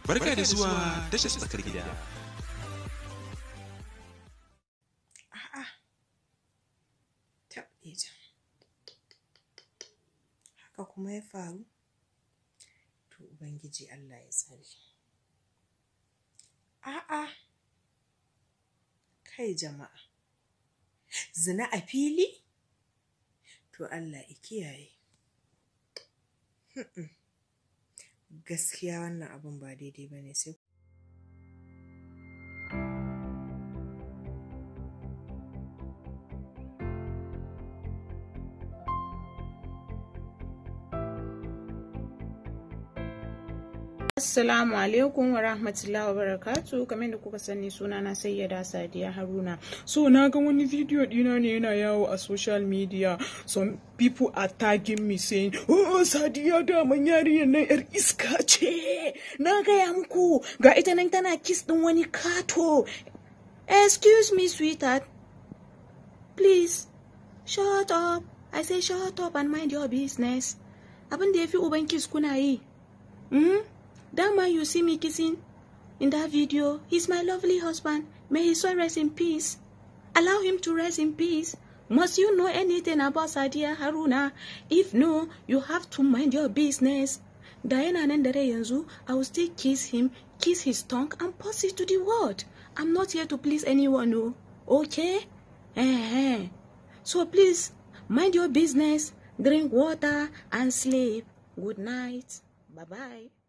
Barka da zuwa tashar tsakar gida. A'a, tabɗija. Haka kuma ya faru? To Ubangiji Allah ya tsare. A'a, kai jama'a. Zina a fili? To Allah ya kiyaye. Gaskiya wannan abun ba daidai ba ne sai Assalamu alaikum wa rahmatullahi wa barakatu. Kamar da kuka sani, suna na Sayyada Sadiya Haruna. So na ga wani video dina ne yana yawo a social media. Some people are tagging me saying, "Oh, Sadiya, daman yarinyar nan yar iska ce. Na gaya muku, ga ita nan tana kiss din wani kato." Excuse me, sweetheart. Please, shut up. I say shut up and mind your business. Abin da ya fi uban kiss kuna yi. That man you see me kissing in that video, he's my lovely husband. May his soul rest in peace. Allow him to rest in peace. Must you know anything about Sadiya Haruna? If no, you have to mind your business. Da yana nan da rai yanzu, I will still kiss him, kiss his tongue, and pass it to the world. I'm not here to please anyone, no. Okay? Eh. So please, mind your business, drink water, and sleep. Good night. Bye-bye.